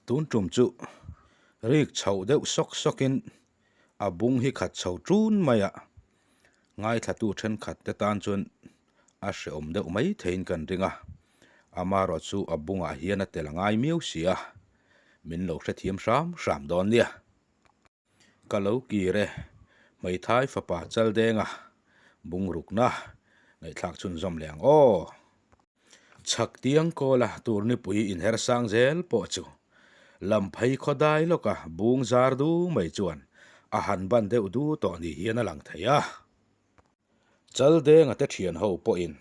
Tun tum chu rik chhoh deuh sawk sawkin a bung hi khat chho ṭun mai a, ngaithlatu thenkhat te tan chuan a hrehawm deuh mai theiin kan ring a, amaherawh chu a bungah hian a tel a ngai miau si a, min lo hrethiam hram hram dawn nia. Ka lo kir e, hmeithai fapa Chaldenga bungrukna ngaihthlak chhunzawm leh ang aw. Chhak tiang kawla turnipui inher sang zel pawh chu lamphei khaw dai lawka bung zar du mai chuan a han ban deuh du tawh ni hian a lang thei a. Chaldenga te thian ho pawhin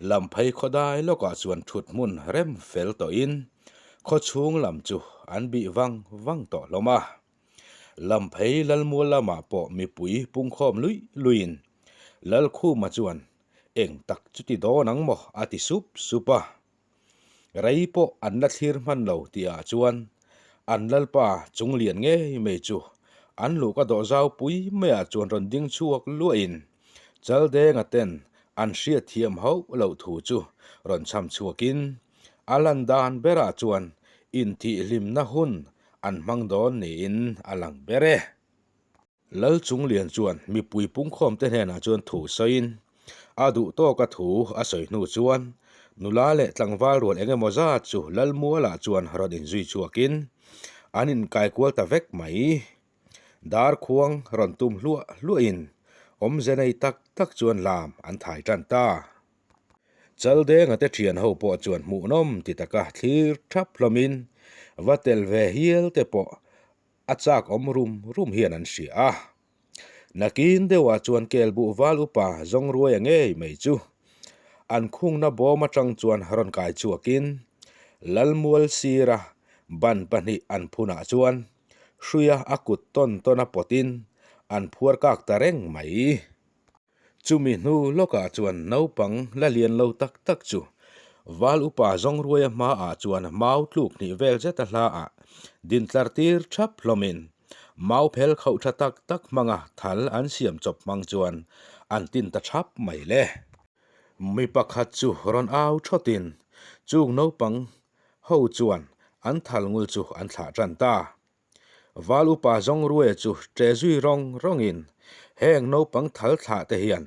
lamphei khaw dai lawkah chuan thut hmun rem fel tawhin khaw chhung lam chu an bih vang vang tawh hlawm a. Lamphei Lalmual lamah pawh mipui pungkhawm luih luihin Lalkhuma chuan eng tak chu ti dawn ang maw a ti sup sup a. Rei pawh an la thlir hman lo tihah chuan an lalpa chung lian ngei mai chu an luhka dawh zau pui maiah chuan rawn ding chhuak luahin Chaldenga ten an hriatthiam hauh loh thu chu rawn chham chhuakin a lan dan berah chuan intihhlimna hun an hmang dawn niin a lang ber e. Lal Chunglian chuan mipui pungkhawmte hnenah chuan thu sawiin, a duh tawka thu a sawi hnu chuan nula leh tlangval rual eng emaw zat chu Lalmualah chuan rawn inzui chhuakin an inkaikual ta vek mai. Darkhuang rawn tum hluah hluahin awmze nei tak tak chuan lam an thai tan ta. Chaldenga te thian ho pawh chuan hmuhnawm ti taka thlir thap hlawmin va tel ve hial te pawh a chak awm rum rum hian an hria a. Nakin deuhah chuan kelbuh val upa Zawngruaia ngei mai chu an khungna bawm atang chuan rawn kai chhuakin Lalmual sira ban pahnih an phunah chuan hruia a kut tawn tawn a pawtin an phuar kak ta reng mai. Chumi hnu lawkah chuan naupang la lian lo tak tak chu Val upa Zawngruaia hmaah chuan mau tluk hnih vel zeta hlaah dintlar tir thap hlawmin mau phel khauh tha tak tak hmanga thal an siam chawp hmang chuan an tin ta thap mai le. Mi pakhat chu rawn au thawtin chung naupang ho chuan an thal ngul chu an thlah tan ta. Val upa Zawngruaia chu ṭe zui rawng rawngin heng naupang thal thlah te hian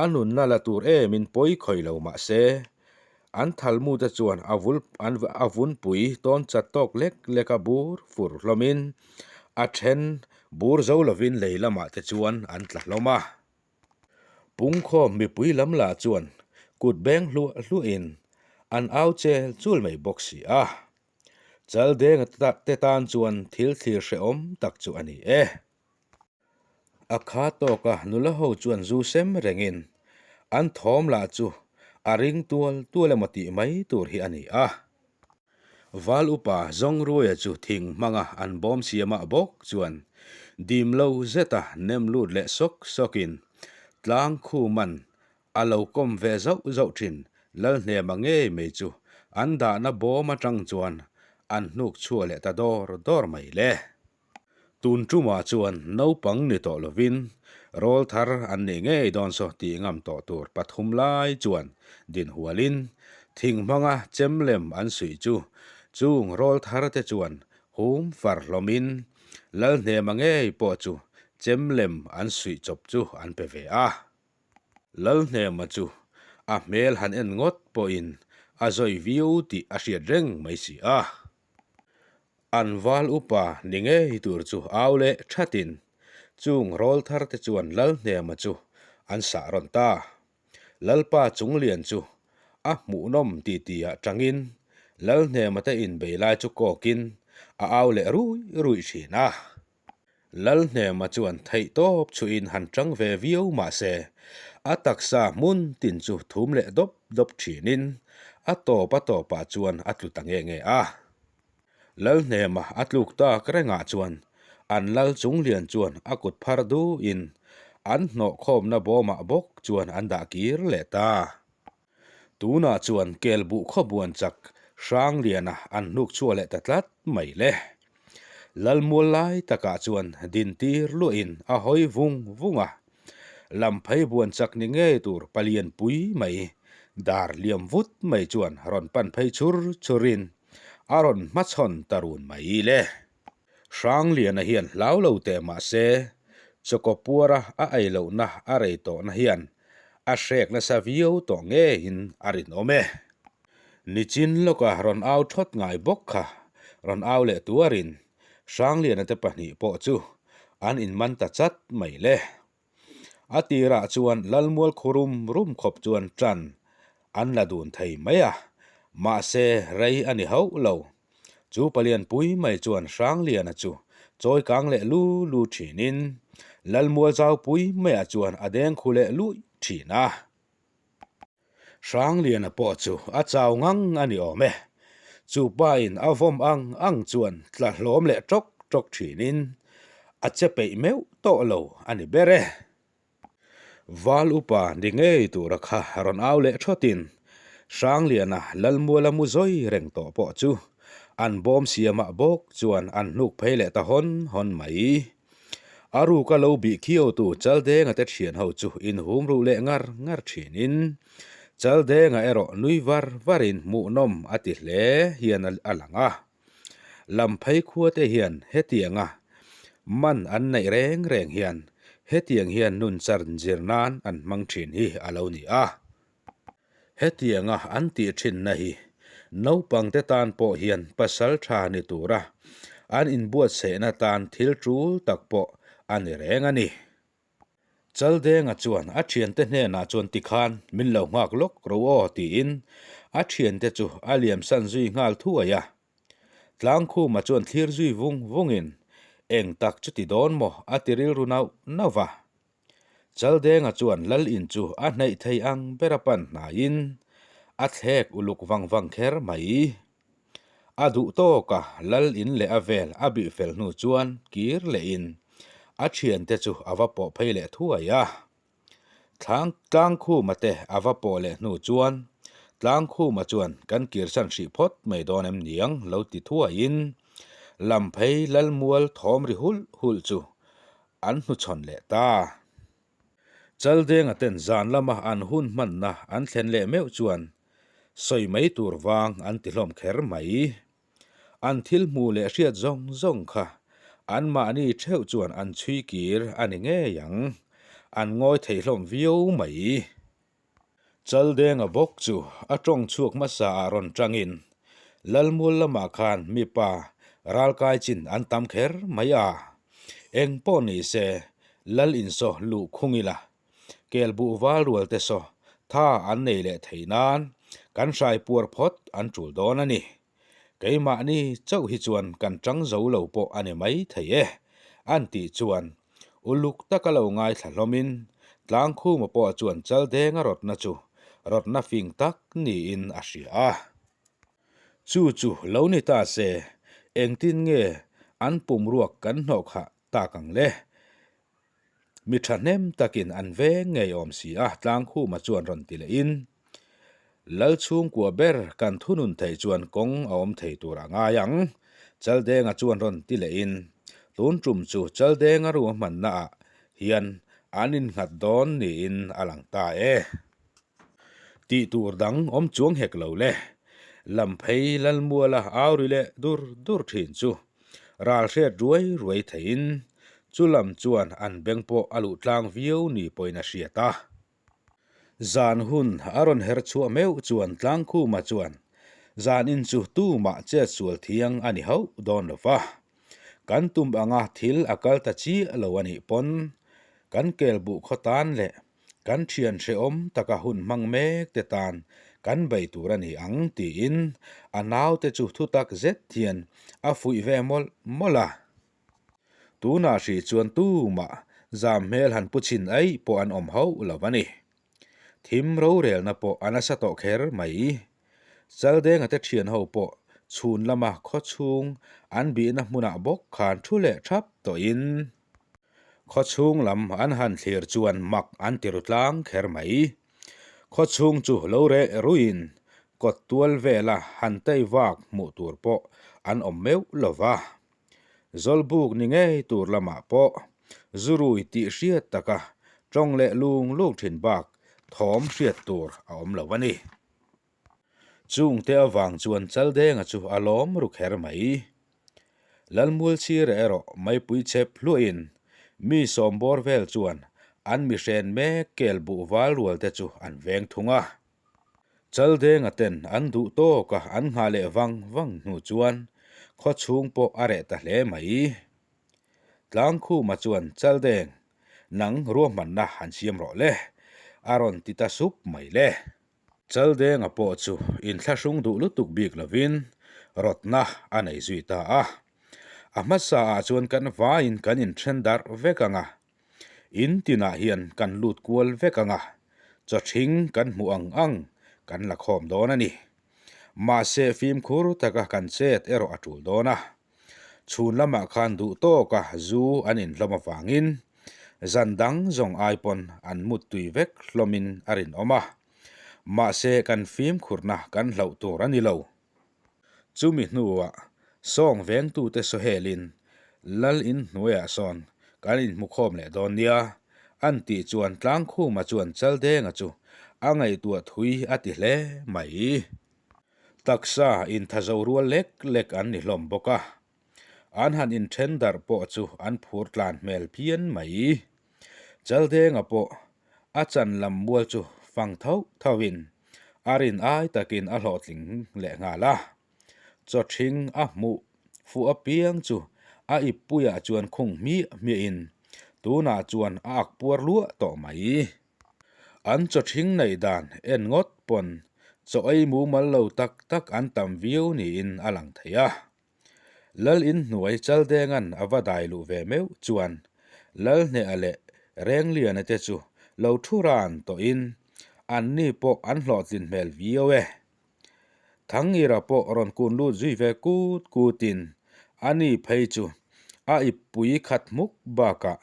a nunna la tur emin pawi khawi lo mah se, an thal mu te chuan a vul an a vunpui tawn chat tawk lek lek a bur fur hlawmin a then bur zo lovin lei lamah te chuan an tla hlawm a. Pungkhawm mipui lam lah chuan kut beng hluah hluahin an au chel chul mai bawk si a. Chaldenga te tan chuan thil thlir hrehawm tak chu a ni e. A kha tawka nula ho chuan zu sem rengin an thawm lah chu a ring tual tual emaw tih mai tur hi a ni a. Val upa Zawngruaia chu thing hmanga an bawm siamah bawk chuan dim lo zeta nem lut leh sawk sawkin tlang khuman A lo kawm ve zauh zauh thin, Lalhnema ngei mai chu an dahna bawm atang chuan an hnuk chhuah leh ta dawr dawr mai le. Tun tumah chuan naupang ni tawh lovin rawl thar an nih ngei dawn saw tih ngam tawh tur pathum lai chuan din hualin thing hmanga chem lem an suih chu chung rawl thar te chuan hum far hlawmin Lalhnema ngei pawh chu chem lem an suih chawp chu an pe ve a. Lalhnema chu a hmel han en ngawt pawhin a zawi viau tih a hriat reng mai si a. An val upa ni ngei tur chu au leh thatin chung rawl thar te chuan Lalhnema chu an sah rawn ta. Lalpa Chunglian chu a hmuhnawm ti tihah tangin Lalhnema te inbei lai chu kawkin a au leh rui rui thin a. Lalhnema chuan theihtawp chhuihin han tang ve viau mah se, a taksa hmun tin chu thum leh dawp dawp thinin a tawp a tawpah chuan a tlu ta nge nge a. Lalhnema a tluk tak rengah chuan an lal chunglian chuan a kut phar duhin an hnawhkhawmna bawmah bawk chuan an dah kir leh ta. Tunah chuan kelbuh khawbuan chak Hrangliana an hnuk chhuah leh ta tlat mai le. Lalmual lai takah chuan dintir luahin a hawi vung vung a, lamphei buan chak ni ngei tur palian pui mai dar liam vut mai chuan rawn pan phei chur churin. A rawn hmachhawn ta run mai le. Hrangliana hian hlau lo teh mah se, chawkaw puara a ei lohna a rei tawhna hian a hrek nasa viau tawh ngeiin a rinawm e. Nichin lawka rawn au thawt ngai bawk kha rawn au leh tuarin Hrangliana te pahnih pawh chu an inman ta chat mai le. A tirah chuan Lalmual khu rum rum khawp chuan tan an la dun thei mai a, mahse rei a ni hauh lo. Chu palian pui mai chuan Hrangliana chu chawi kang leh lu lu thinin Lalmual zau pui maiah chuan a deng khu leh luih thin a. Hrangliana pawh chu a chau ngang a ni awm e. Chu pa in a vawm ang ang chuan tla hlawm leh tawk tawk thinin a che peih meuh tawh lo a ni ber e. Val upa ni ngei tura kha rawn au leh thawtin Hrangliana Lalmuala mu zawi reng tawh pawh chu an bawm siamah bawk chuan an hnuk phei leh ta hawn hawn mai. A ruka lo bih khiautu Chaldenga te thian ho chu inhum ruh leh ngar ngar thinin Chaldenga erawh nui var varin hmuhnawm a ti hle hian a lang a. Lamphei khua te hian hetianga man an neih reng reng hian hetiang hian nun char zir nan an hmang thin hi a lo ni a. Hetianga an tih thinna hi naupangte tan pawh hian pasal tha ni tura an inbuatsaihna tan thil tul tak pawh a ni reng a ni. Chaldenga chuan a thiante hnenah chuan tikhan min lo nghak lawk ro aw tiin a thiante chu a liamsan zui nghal thuai a. Tlangkhuma chuan thlir zui vung vungin eng tak chu ti dawn maw a ti rilru nauh nauh va. Chaldenga chuan lal in chu a hnaih thei ang ber a pan hnaiin a thlek uluk vang vang kher mai. A duh tawk a, lal in leh a vel a bih fel hnu chuan kir lehin a thiante chu a va pawh phei leh thuai a. Thlang Tlangkhuma te a va pawh leh hnu chuan Tlangkhuma chuan kan kirsan hrih phawt mai dawn em niang lo ti thuaiin Lamphei Lalmual thawm ri hulh hulh chu an hnuchhawn leh ta. Chaldenga ten zan lama an hun hmanna an thlen leh meuh chuan sawi mai tur vang an ti hlawm kher mai. An thil hmuh leh hriat zawng zawng kha anmahni theuh chuan an chhui kir a ni ngei ang, an ngawi thei hlawm viau mai. Chaldenga bawk chu a tawng chhuak hmasa ah rawn tangin Lalmual lamah khan mipa ralkai chin an tam kher mai a, eng pawh ni se Lal insaw luh khung ila, kel buh val rual te saw tha an nei leh thei nan kan hrai puar phawt an tul dawn a ni. Keimahni chauh hi chuan kan tang zo lo pawh a ni mai thei e, an tih chuan Uluk taka lo ngaithla hlawmin Tlangkhuma pawh chuan Chaldenga rawtna chu rawtna fing tak niin a hria a. Chu chu lo ni ta se, engtin nge an pumruak kan hnawh khah tak ang le? Mi thahnem takin an veng ngei awm si a, Tlangkhuma chuan rawn ti lehin, Lal chhungkua ber kan thunun thei chuan kawng a awm thei tur a ngai ang, Chaldenga chuan rawn ti lehin, tun tum chu Chaldenga ruahmannaah hian an innghat dawn niin a lang ta e. Tih tur dang awm chuang hek lo le. Lamphei Lalmuala au ri leh dur dur thin chu ral hriat ruai ruai theiin chu lam chuan an beng pawh a luh tlang viau ni pawhin a hriat a. Zan hun a rawn her chhuah meuh chuan Tlangkhuma chuan zan in chu tumah chet sual thiang a ni hauh dawn lo va. Kan tum anga thil a kal ta chiah lo a nih pawn kan kel buh khaw tan leh kan thian hrehawm taka hun hmang mek te tan kan bei tur a ni ang tiin a naute chu thutak zet hian a fuih ve mawlh mawlh a. Tunah hrih chuan tumah zam hmel han pu chhin aih pawh an awm hauh lo a ni. Thim rorelna pawh a nasa tawh kher mai. Chaldenga te thian ho pawh chhun lama khaw chhung an bihna hmunah bawk khan thu leh thap tawhin khaw chhung lam an han thlir chuan mak an ti ru tlang kher mai. Khaw chhung chu lo reh ruiin kawt tual vela han tei vak hmuh tur pawh an awm meuh lo va. Zawlbuk ni ngei tur lamah pawh zurui tih hriat taka tawng leh lung lung thin bak thawm hriat tur a awm lo a ni. Chungte avang chuan Chaldenga chu a lawm ru kher mai. Lalmualchhira erawh maipui chep hluahin mi sawmbawr vel chuan an mihren mek kel buh val rual te chu an veng thung a. Chaldenga ten an duh tawk a an nghah leh vang vang hnu chuan khaw chhung pawh a reh ta hle mai. Tlangkhuma chuan Chaldeng, nang ruahmanna han siam rawh le, a rawn ti ta sup mai le. Chaldenga pawh chu inthlahrung duh lutuk bik lovin rawtna a nei zui ta a. A hmasa ah chuan kan vaiin kan inthen darh vek ang a, in tinah hian kan lut kual vek ang a, chawthing kan hmuh ang ang kan la khawm dawn a ni. Mahse fimkhur taka kan chet erawh a tul dawn a. Chhun lamah khan duh tawka zu an inhlawm avangin zan dang zawng ai pawn an mut tui vek hlawmin a rinawm a. Mahse kan fimkhurna kan hlauh tur a ni lo. Chumi hnuah sawng vengtute sawhelin Lal inhnuaiah sawn kan inhmukhawm leh dawn nia an tih chuan Tlangkhuma chuan Chaldenga chu a ngaihtuah thui a ti hle mai. Taksa inthazo rual lek lek an ni hlawm bawk a, an han inthen darh pawh chu an phur tlan hmel phian mai. Chaldenga pawh a chan lam mual chu fang thauh thauhin a rin ai takin a hlawhtling leh nghal a. Chawthing a hmuh fuh apiang chu a ippuiah chuan khung hmiah hmiahin tunah chuan a ak puar luah tawh mai. An chawthing neih dan en ngawt pawn chaw ei mumal lo tak tak an tam viau niin a lang thei a. Lal inhnuai Chaldenga'n a va dai luh ve meuh chuan Lalhneha leh Rengliana te chu lo thu ran tawhin anni pawh an hlawhtlin hmel viau e. Thangira pawh rawn kun lut zui ve kut kutin a ni phei chu a ippui khat hmuk bakah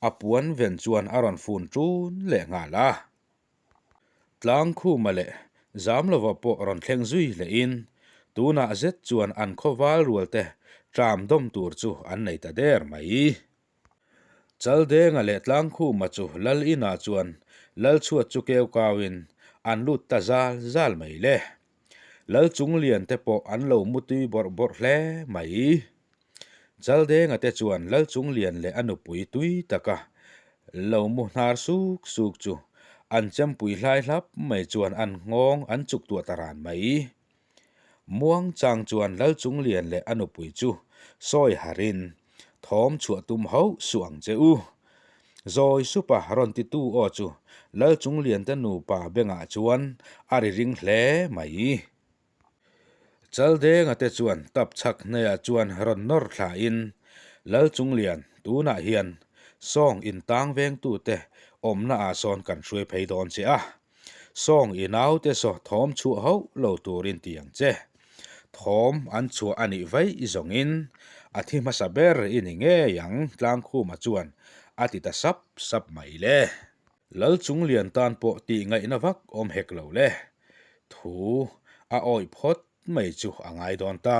a puan ven chuan a rawn fun ṭun leh nghal a. Tlangkhuma leh Zamlova pawh rawn thleng zui lehin tunah zet chuan an khawval rualte ṭam dawm tur chu an nei ta der mai. Chaldenga leh Tlangkhuma chu Lal inah chuan Lal chhuat chu keu kauin an lut ta zal zal mai le. Lal Chunglian te pawh an lo mutui bawrh bawrh hle mai. Chaldenga te chuan Lal Chunglian leh a nupui tui taka lo mu hnar suk suk chu an chempui hlai hlap mai chuan an nghawng an chuk tuah ta ran mai. Muang chang chuan Lalchunglian leh a nupui chu sawi harin thawm chhuah tum hauh suh ang che u. Zawi supa rawn titu aw chu Lalchunglian te nupa bengah chuan a ri ring hle mai. Chaldenga te chuan tap chhak hnaiah chuan rawn nawr thlain Lalchunglian tunah hian sawng intang vengtute awmna ah sawn kan hruai phei dawn che a. Sawng i naute saw thawm chhuah hauh lo turin ti ang che. Thawm an chhuah a nih vaih zawngin a thi hmasa ber i ni ngei ang Tlangkhuma chuan a ti ta sap sap mai le. Lal Chunglian tan pawh tih ngaihna vak awm hek lo le. Thu a awih phawt mai chu a ngai dawn ta.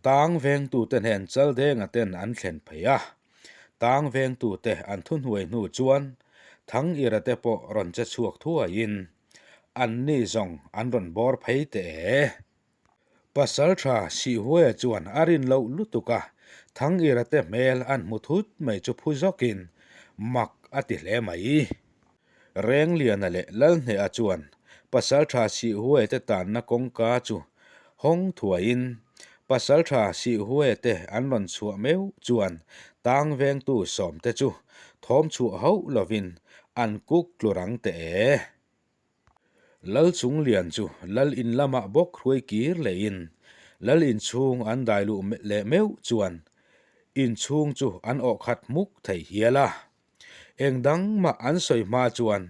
Tang vengtute hnen Chaldenga ten an thlen phei a, tang vengtute an thuhnuai hnu chuan Thangira te pawh rawn che chhuak thuaiin anni zawng an rawn bawr phei teh e. Pasaltha Sihhuaia chuan a rin loh lutuk a, Thangira te hmel an hmu thut mai chu phu zawkin mak a ti hle mai. Rengliana leh Lalhneha chuan Pasaltha Sihhuaia te tanna kawngka chu hawng thuaiin Pasaltha Sihhuaia te an rawn chhuah meuh chuan tang vengtu sawmte chu thawm chhuah hauh lovin an kuk tlu rang teh e. Lal Chunglian chu Lal in lamah bawk hruai kir lehin Lal inchhung an dai luh leh meuh chuan inchhung chu an awh khat hmuk thei hial a. Eng dang mah an sawi hma chuan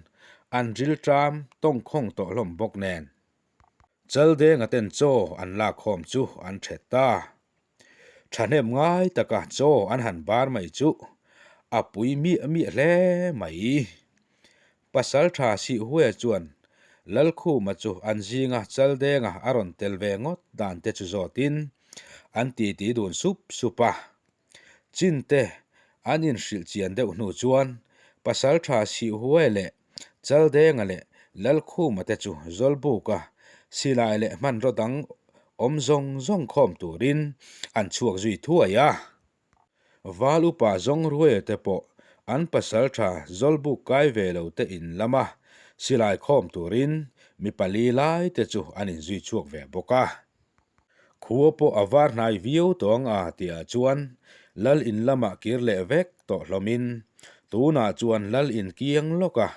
an rilṭam tawngkhawng tawh hlawm bawk nen. Chaldenga ten chaw an lakkhawm chu an ṭhet ta. Ṭhahnem ngai taka chaw an han bar mai chu a pui miah miah hle mai. Pasalṭha Sihhuaia chuan Lalkhuma chu an zinga Chaldenga a rawn tel ve ngawt dan te chu zawtin an titi dun sup sup a. Chinte an inhrilh chian deuh hnu chuan Pasalṭha Sihhuaia leh Chaldenga leh Lalkhuma te chu Zawlbuka. silai leh hmanraw dang awm zawng zawng khawm turin an chhuak zui thuai a. Val upa zawng ruaia te pawh an pasaltha Zawlbuk kai ve lo te in lama silai khawm turin mi pali lai te chu an inzui chhuak ve bawk a. Khua pawh a var hnai viau tawh ang a tihah chuan Lal in lamah kir leh vek tawh hlawmin tunah chuan Lal in kiang lawk a,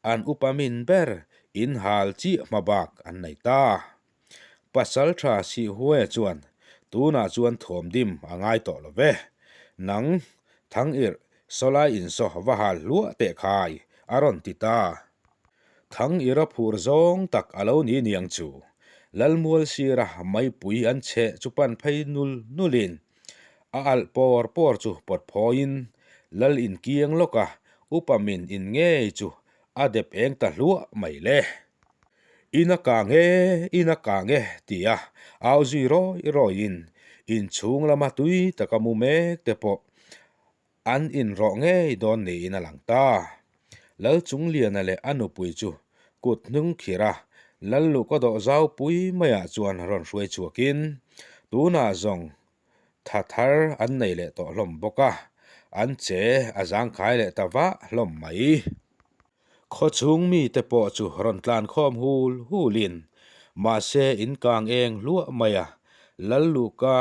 an upa min ber in hal chiah hma bak an nei ta. Pasal tha Sihhue chuan tunah chuan thuam dim a ngai tawh lo ve. Nang Thang irh sawlai insaw va hal hluah teh khai a rawn ti ta. Thang ira phur zawng tak a lo ni niang chu. Lalmual sira maipui an chheh chu pan phei nul nulin a alh pawr pawr chu pawt phawiin Lal inkiang lawka upa min in ngei chu a dep eng ta hluah mai le. In a kang e, in a kang e tia au zui rawi rawiin inchhung lama tui taka mu mek te pawh An inrawh ngei dawn niin a lang ta. Lalchungliana leh a nupui chu kut hnung khirh a, Lalluka dawh zau pui maiah chuan rawn hruai chhuakin, tunah zawng tha thar an nei leh tawh hlawm bawk a, an che a zangkhai leh ta vah hlawm mai. Khawchhung mite pawh chu rawn tlan khawm hul hulin, mahse in kang eng hluah mai a, Lalluka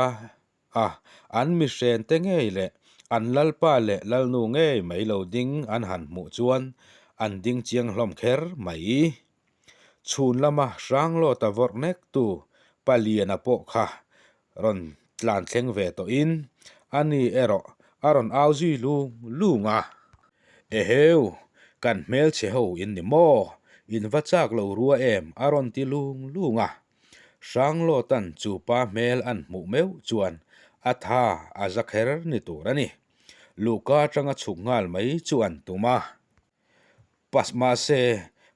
A, an mihren te ngei leh an lalpa leh lalnu ngei mai lo ding an han hmuh chuan an ding chiang hlawm kher mai. Chhun lama Hranglawta vawrh nek tu Paliana pawh kha rawn tlan thleng ve tawhin ani erawh a rawn au zui lung lung a. Eheu, kan hmelchhe ho in ni maw? In va chak lo rua em? a rawn ti lung lung a. Hranglawtan chu pa hmel an hmuh meuh chuan a tha a za kher ni tur a ni. Luhka atanga chhuk nghal mai chu an tum a. Pas mahse,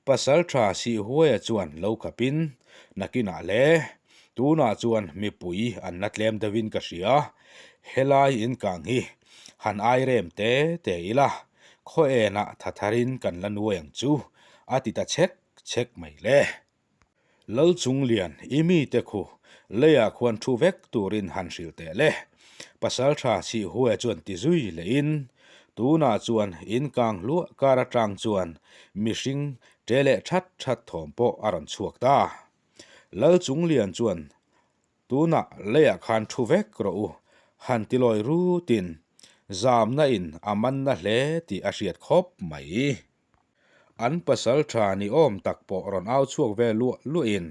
pasal tha Sihhuaia chuan lo khapin, Nakinah le, tunah chuan mipui an la tlem deuhin ka hria, helai inkang hi han ai rem te te ila, khaw enah tha tharin kan la nuai ang chu, a ti ta chhek chhek mai le. Lalchunglian, i mite khu leiah khuan thu vek turin han hrilh teh le. Pasaltha Sihhue chuan ti zui lehin, tunah chuan in kang hluah kar atang chuan mihring ṭe leh that that thawm pawh a rawn chhuak ta. Lalchunglian chuan, Tunah leiah khan thu vek rawh u, han ti lawi rutin zamna in a manna hle tih a hriat khawp mai. An pasal tha ni awm tak pawh rawn au chhuak ve luah luahin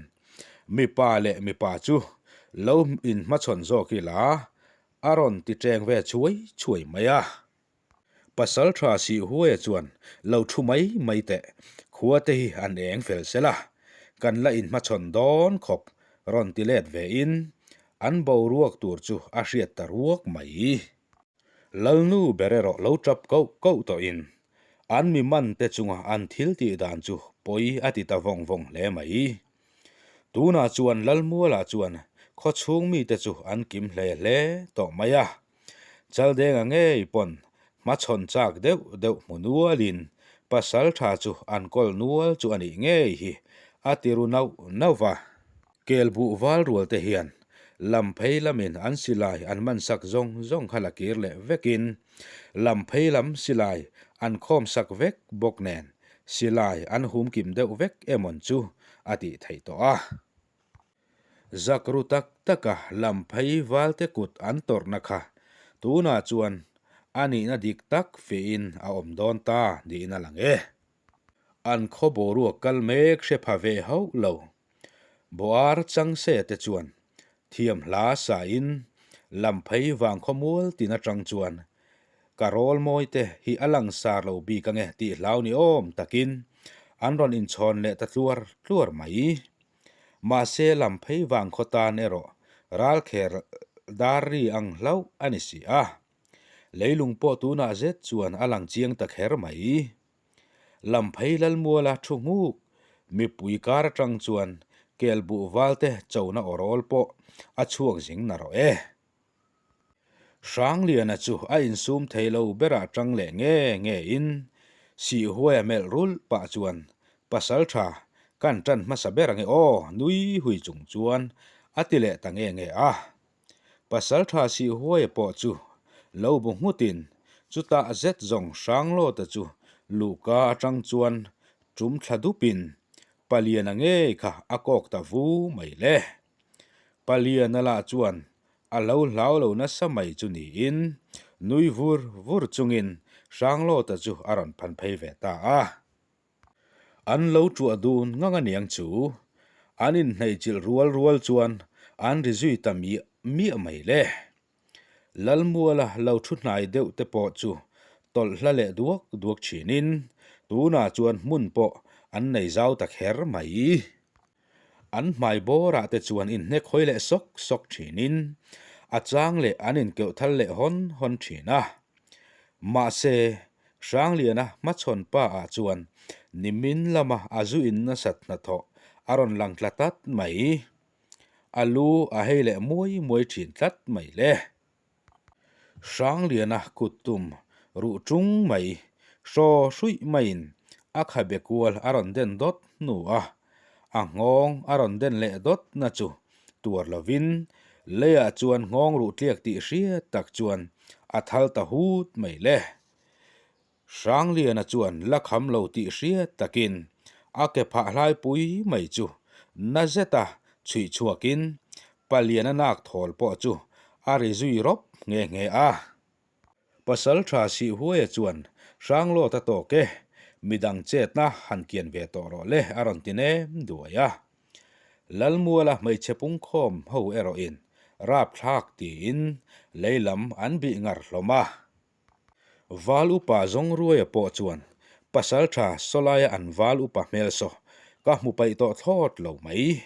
mipa leh mipa chu lo inhmachhawn zawk ila a rawn ti cheng ve chhuai chhuai mai a. Pasal tha Sihhuaia chuan lo thu mai mai teh, khua te hi an eng fel sel a, kan la inhmachhawn dawn khawp rawn ti let vein an boruak tur chu a hriat ta ruak mai. Lalnu ber erawh lo tap koh koh tawhin An mi man te chunga an thil tih dan chu pawi a ti ta vawng vawng hle mai. Tunah chuan Lalmualah chuan khaw chhung mite chu an kim hle hle tawh mai a. Chaldenga ngei pawn hmachhawn chak deuh deuh hmu nualin pasal tha chu an kawl nual chu a nih ngei hi a ti ru nauh nauh va. Kelbuh val rual te hian lam phei lamin an silai an man sak zawng zawng kha la kir leh vekin lam phei lam silai an khawm sak vek bawk nen silai an hum kim deuh vek emawn chu a tih theih tawh a. Zak ru tak taka lam phei val te kut an tawrhna kha tunah chuan a nihna dik tak fehin a awm dawn ta niin a lang e. An khaw boruak kal mek hre pha ve hauh lo. Boar Changse te chuan thiam hla sain Lamphei vangkhaw mual tin atang chuan ka rawl mawi te hi a langsar lo bik ange tih hlau ni awm takin an rawn inchhawn leh ta tluar tluar mai. Mahse Lamphei vangkhaw tan erawh ralkher dar ri ang hlauh a ni si a. Leilung pawh tunah zet chuan a lang chiang ta kher mai. Lamphei Lalmuala thu nghuk mipui kar atang chuan kelbuh valte chona awrawl pawh a chhuak zing na rawh e. Hrangliana chu a insum thei lo berah tang leh nge nge in Sihhuaia melh rulh pah chuan Pasaltha. Kan ṭan hmasa ber ange aw, nui hui chung chuan a ti leh ta nge nge a. Pasalṭha Sihhuaia pawh chu lo bu nghutin chutah zet zawng Hranglawta chu luhka aṭang chuan ṭum thla dupin Paliana ngei kha a kawk ta vu mai le. Paliana lah chuan a lo hlau lo nasa mai chu niin nui vur vur chungin Hranglawta chu a rawn phan phei ve ta a. An lo ṭuah dun ngang aniang chu an inhneihchilh rual rual chuan an ri zui ta miah miah mai le. Lalmuala lo thu hnai deuh te pawh chu tawlh hla leh duak duak ṭhinin tunah chuan hmun pawh an nei zau ta kher mai. An hmai bawrah te chuan inhnek hawi leh sawk sawk ṭhinin a chang leh an inkeuh thal leh hawn hawn ṭhin a. Mahse, Hrangliana hmachhawn pa ah chuan nimin lama a zu in nasat hnathawh a rawn lang tla tlat mai. A lu a hei leh muai muai ṭhin tlat mai le. Hrangliana kut tum ruh ṭung mai, hraw hruih maiin a khabe kual a rawn den dawt hnu a, a nghawng a rawn den leh dawt na chu tuar lovin leiah chuan nghawng ruh tliak tih hriat tak chuan a thal ta hut mai le. Hrangliana chuan la kham lo tih hriat takin a ke phah hlai pui mai chu na zeta chhuih chhuakin Paliana nak thawl pawh chu a ri zui rawp nghe nghe a. Pasalṭha Sihhuaia chuan Hranglawt a tawk e, midang chetna han kian ve tawh rawh le a rawn ti nem duai a. Lalmuala hmeichhe pungkhawm ho erawhin rapthlak tiin lei lam an bih ngar hlawm a. Val upa Zawngruaia pawh chuan Pasalṭha Sawlaia an val upa hmel saw ka hmu paih tawh thlawt lo mai,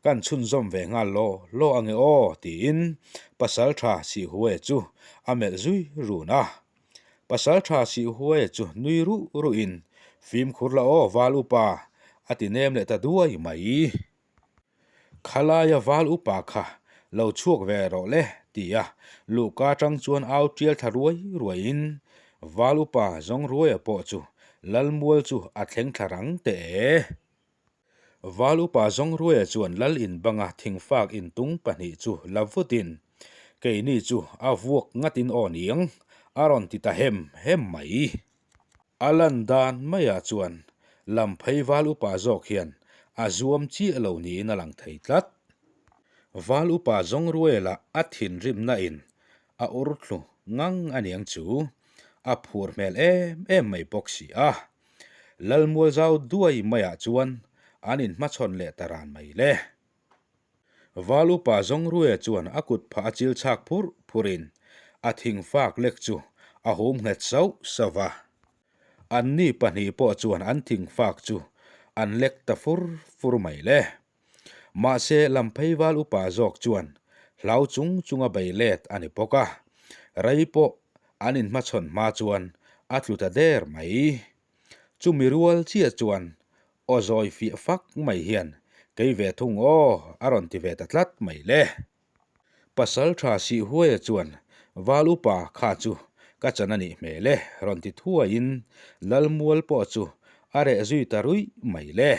kan chhunzawm ve nghal law law ange aw tiin Pasalṭha Sihhuaia chu a melh zui run a. Pasalṭha Sihhuaia chu nui ruh ruhin Fimkhur la aw val upa a ti nem leh ta duai mai. Khalaia val upa kha lo chhuak ve rawh le ti a, luhka atang chuan au tial thla ruai ruaiin val upa zawng ruaia pawh chu Lalmual chu a thleng thla rang teh e. Val upa zawng ruaia chuan Lal inbanga thingfak intung pahnih chu la vutin keini chu a vuak ngatin aw niang a rawn ti ta hem hem mai. A lan dan maiah chuan Lamphei val upa zawk hian a zuam chiah lo niin a lang thei tlat. Val upa Zawngruela a thinrimna in a ur thlu ngang a niang chu a phur hmel em em mai bawk si a. Lalmual zau duai maiah chuan an inhmachhawn leh ta ran mai le. Val upa Zawngruia chuan a kut phah a chil chhak phur phurin a thingfak lek chu a hum nghet sauh sauh va. Anni pahnih pawh chuan an thingfak chu an lek ta fur fur mai le. Mahse Lamphei val upa zawk chuan hlau chung chunga bei let a ni bawk a, rei pawh an inhmachhawn hma chuan a tlu ta der mai. Chumi rual chiah chuan Aw zawi fiah fak mai hian kei ve thung aw a rawn ti ve ta tlat mai le. Pasal tha Sihhuaia chuan Val upa kha chu ka chan a nih hmel e rawn ti thuaiin Lalmual pawh chu a reh zui ta ruih mai le.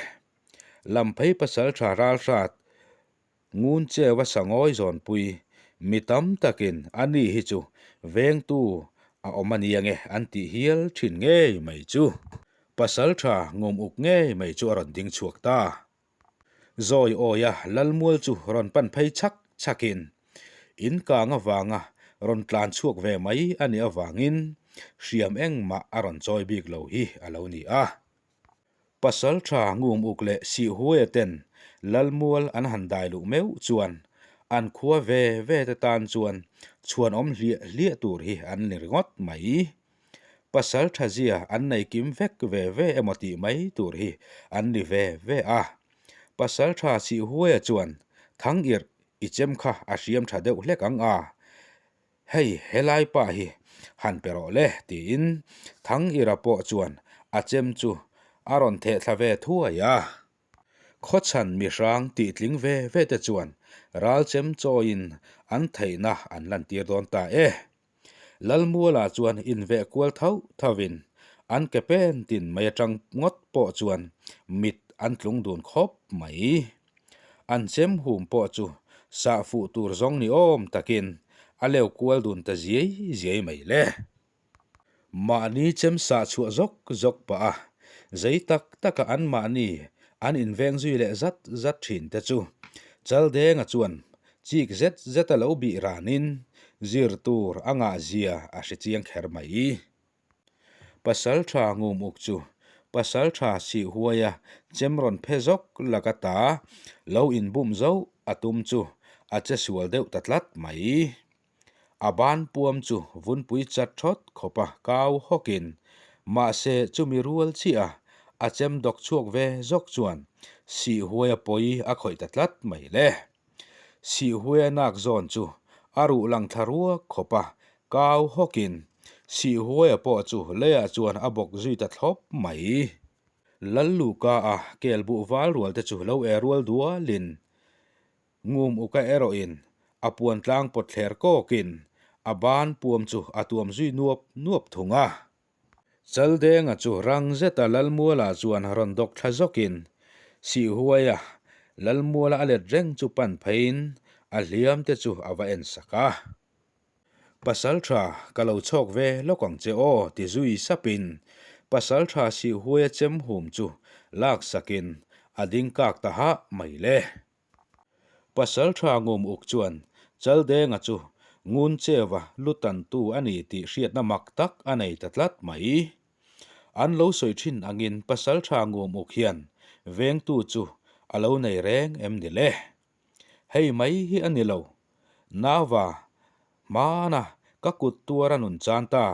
Lamphei pasal tha ralhrat Ngun cheu a sangawi zawnpui mi tam takin a ni hi chu vengtu a awm a nia nge an tih hial thin ngei mai chu. Pasal tha ngum uk ngei mai chu a rawn ding chhuak ta. Zawi awia Lalmual chu rawn pan phei chhak chhakin in kang avanga rawn tlan chhuak ve mai a nih avangin hriam engmah a rawn chawi bik lo hi a lo ni a. Pasal tha ngum uk leh Sihhuaia ten Lalmual an han dai luh meuh chuan an khua ve ve te tan chuan chhuanawm hliah hliah tur hi an ni ringawt mai. Pasal tha zia an nei kim vek ve ve emaw tih mai tur hi an ni ve ve a. Pasal tha Sihhuaia chuan Thangirh i chem kha a hriam tha deuh hlek ang a, Hei helai pa hi han pe rawh le tiin Thangira pawh chuan a chem chu a rawn theh thla ve thuai a. Khawchhan mihrang tih tling ve ve te chuan ral chem chawiin an theihna an lantir dawn ta e. Lalmuala chuan inveh kual thauh thauhin an ke pen tin mai atang ngawt pawh chuan mit an tlung dun khawp mai. An chem hum pawh chu sah fuh tur zawng ni awm takin a leu kual dun ta ziai ziai mai le. Mahni chem sah chhuah zawk zawk pah a, zei tak taka an mahni an inveng zui leh zat zat thin te chu Chaldenga chuan chik zet zet a lo bih ranin zir tur a ngah zia a hre chiang kher mai. Pasaltha ngum uk chu Pasaltha sih huaia chem rawn phe zawk laka ta lo inbum zauh a tum chu a che sual deuh ta tlat mai. A ban puam chu vunpui chat thawt khawpa kau hawkin, mahse chumi rual chiah a chem dawk chhuak ve zawk chuan Sihhuaia pawi a khawih ta tlat mai le. Sihhuaia nak zawn chu a ruh lang thla ruak khawpa kau hawkin, Sihhuaia pawh chu leiah chuan a bawk zui ta thlawp mai. Lalluka a kel buh val rual te chu lo e rual dualin Ngum uka erawhin a puan tlang pawt thler kawkin a ban puam chu a tuam zui nuap nuap thung a. Chaldenga chu rang zeta Lalmuala chuan rawn dawk thla zawkin Sihhuaia Lalmuala a let reng chu pan pheiin a hliam te chu a va en sak a. Pasaltha, ka lo chhawk ve lawk ang che aw ti zui sapin Pasaltha Sihhuaia chem hum chu lak sakin a ding kak ta hah mai le. Pasaltha ngum uk chuan Chaldenga chu ngun cheva lu tantu a ni tih hriatna mak tak a nei ta tlat mai. An lo sawi thin angin Pasaltha ngum uk hian vengtu chu a lo nei reng em ni le? Hei mai hi a ni lo. Nauva, hmana ka kut tuar a nun chan ta.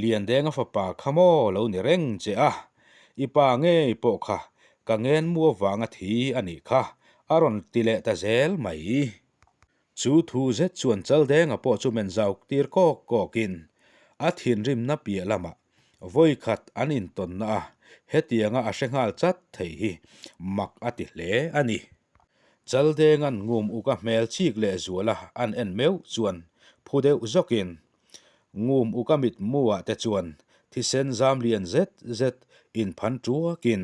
Liandenga fapa kha maw lo ni reng che a. I pa ngei pawh kha ka ngen mu avanga thi a nih kha a rawn ti leh ta zel mai. Chu thu zet chuan Chaldenga pawh chu men zauk tir kawk kawkin a thinrimna piah lamah vawikhat an intawnna a hetianga a hre nghal chat thei hi mak a ti hle a ni. Chaldenga'n ngum uk a hmel chik leh zuala an en meuh chuan phu deuh zawkin ngum uk a mitmu ah te chuan thisen zam lian zet zet inphan tuakin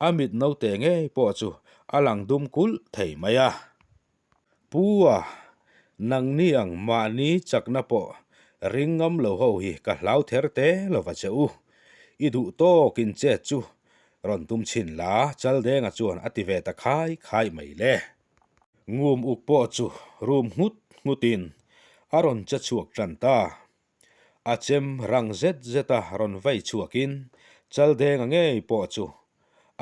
a mit naute ngei pawh chu a lang dum kulh thei mai a. Pu a, nangni ang mahni chakna pawh ring ngam lo ho hi ka hlau ther te lova che u. I duh tawkin chet chu Rawn tum chhin la, Chaldenga chuan a ti ve ta khai khai mai le. Ngum uk pawh chu rum nghut nghutin a rawn che chhuak tan ta. A chem rang zet zeta rawn vei chhuakin Chaldenga ngei pawh chu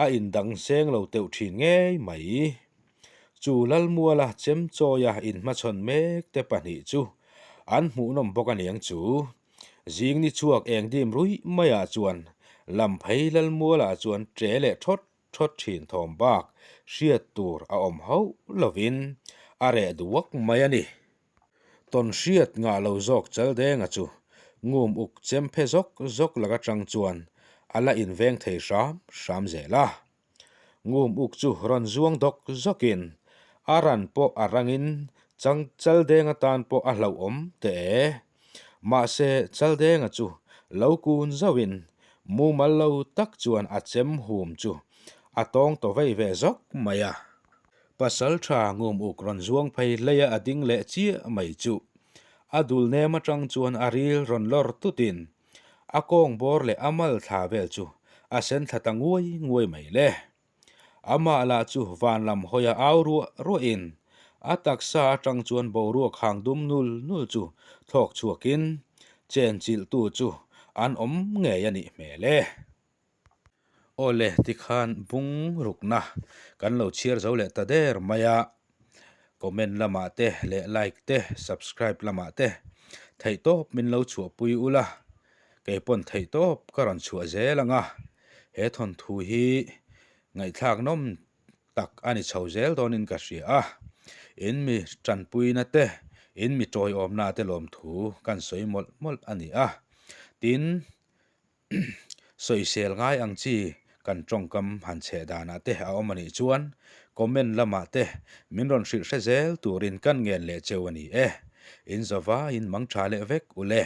a indang seng lo teuh thin ngei mai. Chu Lalmuala chem chawia inhmachhawn mek te pahnih chu an hmuhnawm bawk aniang chu. Zing ni chhuak eng dim ruih maiah chuan Lamphei Lalmualah chuan ṭe leh ṭhawt ṭhawt ṭhin thawm bak hriat tur a awm hauh lovin a reh duak mai a ni. Tawn hriat ngah lo zawk Chaldenga chu ngum uk chem phe zawk zawk lak aṭang chuan a la inveng thei hram hram zel a. Ngum uk chu rawn zuang dawk zawkin a ran pawh a rangin chang Chaldenga tan pawh a hlauhawm teh e. Mahse Chaldenga chu lo kun zauhin mumal lo tak chuan a chem hum chu a tawng ta vei ve zawk mai a. Pasaltha ngum uk rawn zuang phei hleia a ding leh chiah mai chu a dul nem atang chuan a ril rawn lawr tutin A kawng bawr leh a mal thla vel chu a sen thla ta nguai nguai mai le. Amah lah chu van lam hawia au ruah ruahin a taksa atang chuan boruak hang dum nul nul chu thlawk chhuakin chen chilhtu chu an awm ngei a nih hmel e. Awle tikhan bung rukna kan lo chhiar zo leh ta der mai a, comment lamah te leh like te subscribe lamah te theihtawp min lo chhuahpui ula, keipawn theihtawp ka rawn chhuah zel ang a, he thawnthu hi ngaihthlak nawm tak a ni chho zel dawnin ka hria a, in mi tanpuina te in mi tawiawmna te lawmthu kan sawi mawlh mawlh a ni a, tin. Sawisel ngai ang chi kan tawngkam han chheh danah te a awm a nih chuan comment lamah te min rawn hrilh hre zel turin kan ngen leh cheu a ni e. In zavaiin mang tha leh vek u le.